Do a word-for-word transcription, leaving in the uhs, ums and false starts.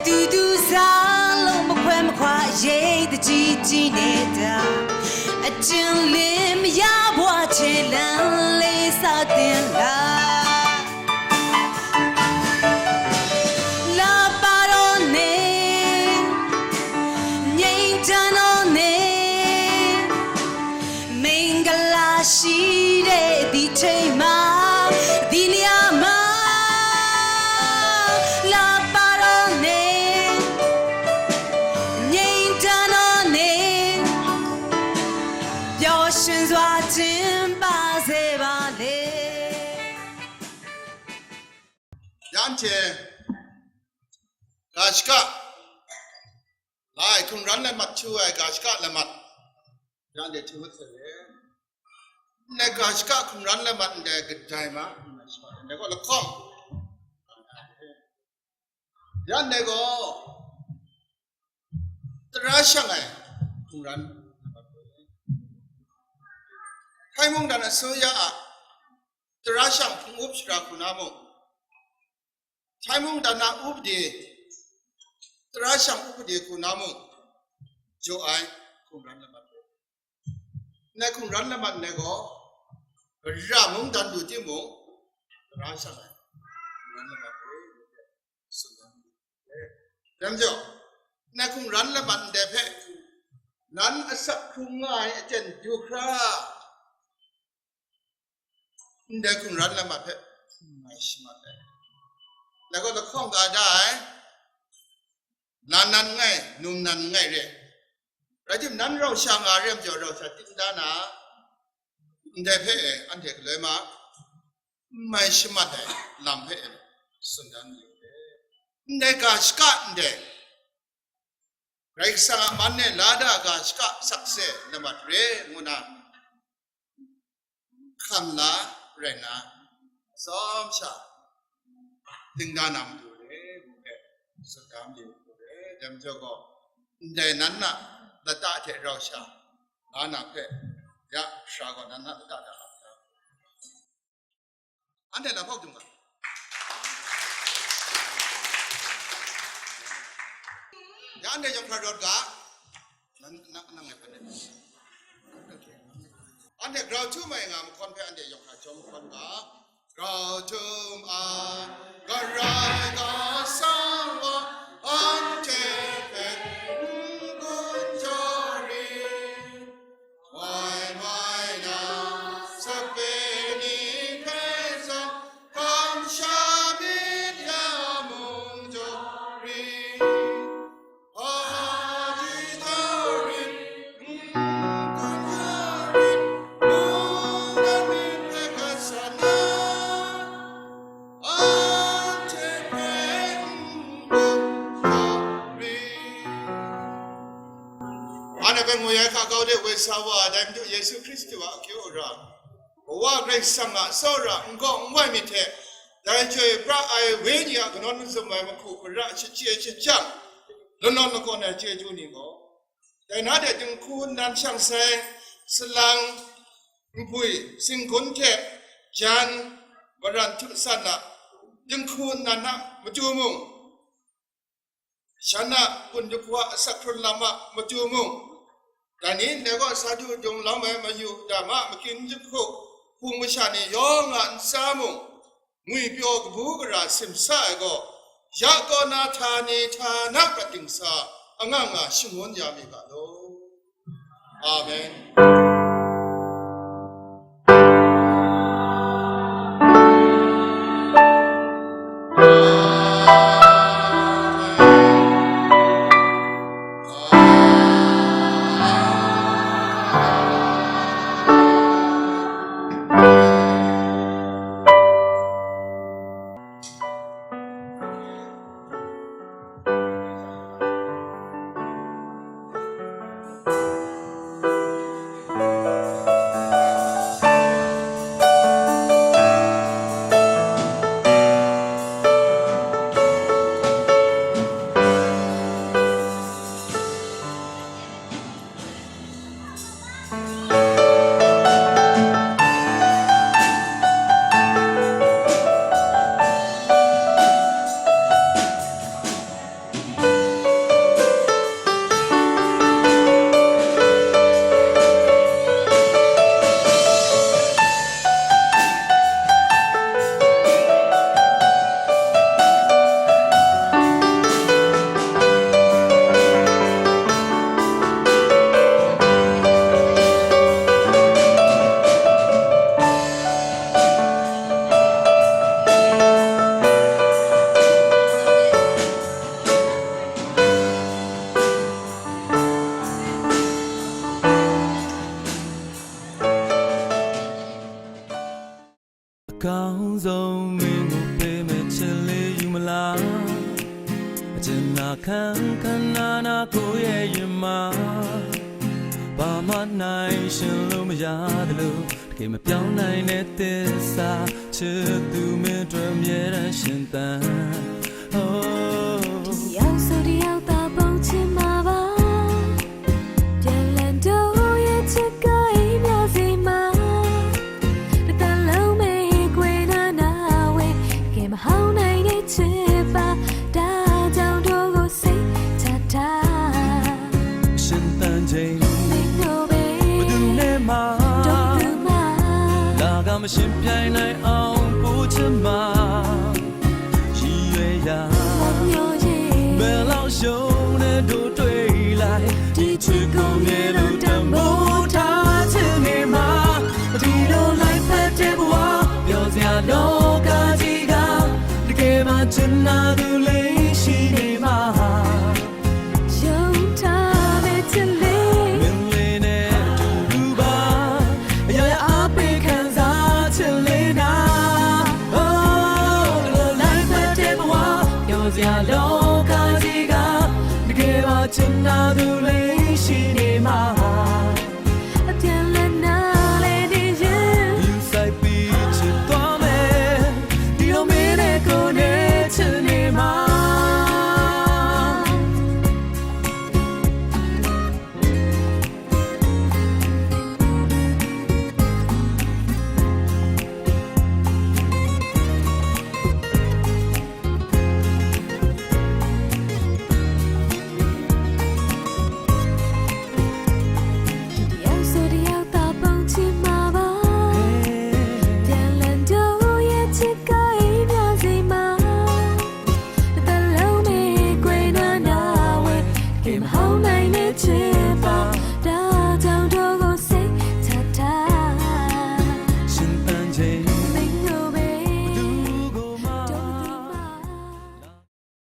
လူသူစားလို့မခွဲမခွာရိတ်တကြီးကြီးနေတာအကျဉ်းလင်းမရဘွားချေလန်းလေးစားတင်လာလာပါတော့နေငြိမ်တန်းတော့နေမင်္ဂလာရှိတဲ့ဒီချိန်မှာဒီနေရာမှာလာပါတော့နေငြိမ်တန်းတော့နေပျော်ရွှင်စွာကျင်းပစေပါလေ။ Yan hte ga shaka lai hkungran lamat htu ai ga shaka lamat yan de htu ngut sai le. Ndai ga shaka hkungran lamat ndai kadai ma, ndai gaw lahkawng. Yan dai gaw tara shang ai hkungran lamat. Hkai mungdan asuya a tara shang hpung up shara hku na mung, Hkai mungdan a upde, tara shang upde hku na mung, jaw ai hkungran lamat re. Ndai hkungran lamat ndai gaw, gara mungdan lu timung, tara shang ai hkungran lamat re. Dai majaw, ndai hkungran lamat ndai hpe, nan asak hkrung nga ai aten du hkra, Ndai hkungran lamat hpe n mai shamat ai. Dai gaw lahkawng ga da ai, na nan nngai, num nan nngai re. Rai timung, nan rau sha nga re ai majaw, rau sha ting da na, ndai hpe e, anhte galoi ma, n mai shamat ai lam hpe e, tsun dan yu re. Ndai ga shaka ndai, Karai Kasang a man e la da ga shaka sakse lamat re, ngu na, hkam la rai nna, atsawm sha, dingda na matu re, ngu hpe, tsun da mayu re, dai majaw gaw, ndai nan na lata hte rau sha, la na hpe, ya, sara gaw nan na lata hta ap da. Anhte na hpawk dung ga. Ya, anhte yawng hkra rawt ga. Nan, nan, nan ngai hpe. Anhte grau htum ai nga mahkawn hpe anhte yawng hkra jawm mahkawn ga. Grau htum ai, Karai Kasang gaw anhte hpe n-gun jaw rit. Wai mai na sape ni hpe zawn, kamsham myit ya mung jaw rit, hpa di jaw rit, n-gun jaw rit, mungdan myit hpe gat sa na, anhte hpe n-gun jaw rit. Anhte hpe ngoi ai hka kau de, woi sa wa ai dai Madu Yesu Hkristu a akyu ara, Kawa Karai Kasang a tsawra n-gaw n-wai myit hte, dai chyoi pra ai Wenyi a kanawn mazum ai mahku mara shachye shajang, lanawn lakawn ai chyeju ni gaw, dai na de dinghku nnan shang sai, salang, npui, singgun hte jan, maran htu san a dinghku nnan a matu mung, shan a gun jahku a asak hkrun lam a matu mung, dai ni ndai gaw sa du dung lawm ai mayu dama makyin jahku hpung masha ni yawng a ntsa mung, ngwipyaw kabu gara simsa ai gaw, ya kaw na htani htana prat dingsa, anga nga shangun ya mi ga law. Amen. ဆုံးမင်းကိုပေးမဲ့ချစ်လေးယူမလား အကျဉ်းနာခံခံနာနာကိုယ့်ရဲ့ရင်မှာ ဘာမှနိုင်ရှင်လို့မရသလို တကယ်မပြောင်းနိုင်တဲ့သစ္စာ ချစ်သူမင်းအတွက်အမြဲတမ်းရှင်သန် Oh တယောက်ဆိုတယောက်သာပုံချင်မှာပါပြန်လည်တော့ရဲ့ချစ်ကအိမ်များစီမှာတစ်သက်လုံးမင်းကွယ်နာနာဝဲတကယ်မဟောင်းနိုင်တဲ့ချစ်ပါဒါကြောင့်တို့ကိုစိတ်ချတာ ရှင်သန်ချိန် မင်းတို့ပဲ ဘယ်သူနဲ့မှ တို့လူမှာ လာကမရှင်ပြိုင်နိုင်အောင်ပို့ချင်မှာရည်ရွယ်ရာ မျော်ရင် ဘယ်လောက်ရှုံးနဲ့တို့တွေ့လိုက်ဒီချစ်ကိုငယ်လို့တန်ဖိုးထားချင်နေမှာဒီလိုလိုက်ဖက်တဲ့ဘဝပျော်စရာလောကကြီးကတကယ်မှချင်နာသူလေးရှိနေမှာ ယုံထားတဲ့ချစ်လေး မင်းလေးနဲ့အတူတူပါအရာရာအားပေးခံစားချင်လေးနာ Oh ဒီလိုလိုက်ဖက်တဲ့ဘဝပျော်စရာလောကကြီးကတကယ်မှချင်နာသူလေးရှိနေမှာ